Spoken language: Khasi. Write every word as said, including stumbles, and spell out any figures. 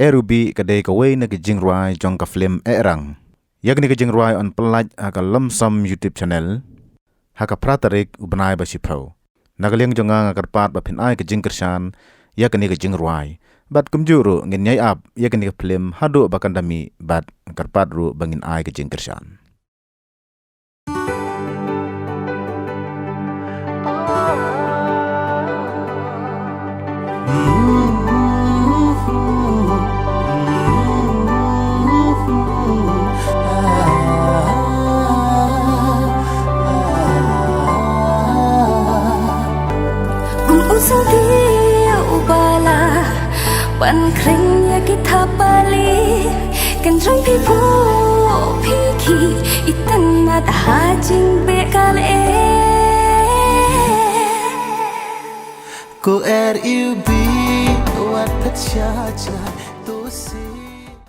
Ruby ka dei kawei na ki jingrwai jong ka film Ehrang. Ïa kane ka jingrwai yn pyllait ha ka Lumsam YouTube channel ha ka phra tarik u bnai ba shiphew. Na ka liang jong nga nga kyrpad ba phin ai ka jingkyrshan ïa kane ka jingrwai. Bad kumjuh ruh ngin ïai ap ïa kane ka film haduh ba kan da mih bad nga kyrpad ruh ba ngin ai ka jingkyrshan. Kum u sngewdih u bala ban khring ïa ki thapali, kan jrong phi phuh phi khih i tynnat ha jingbeh kal eh. Ko R U B wat phet sha jngai.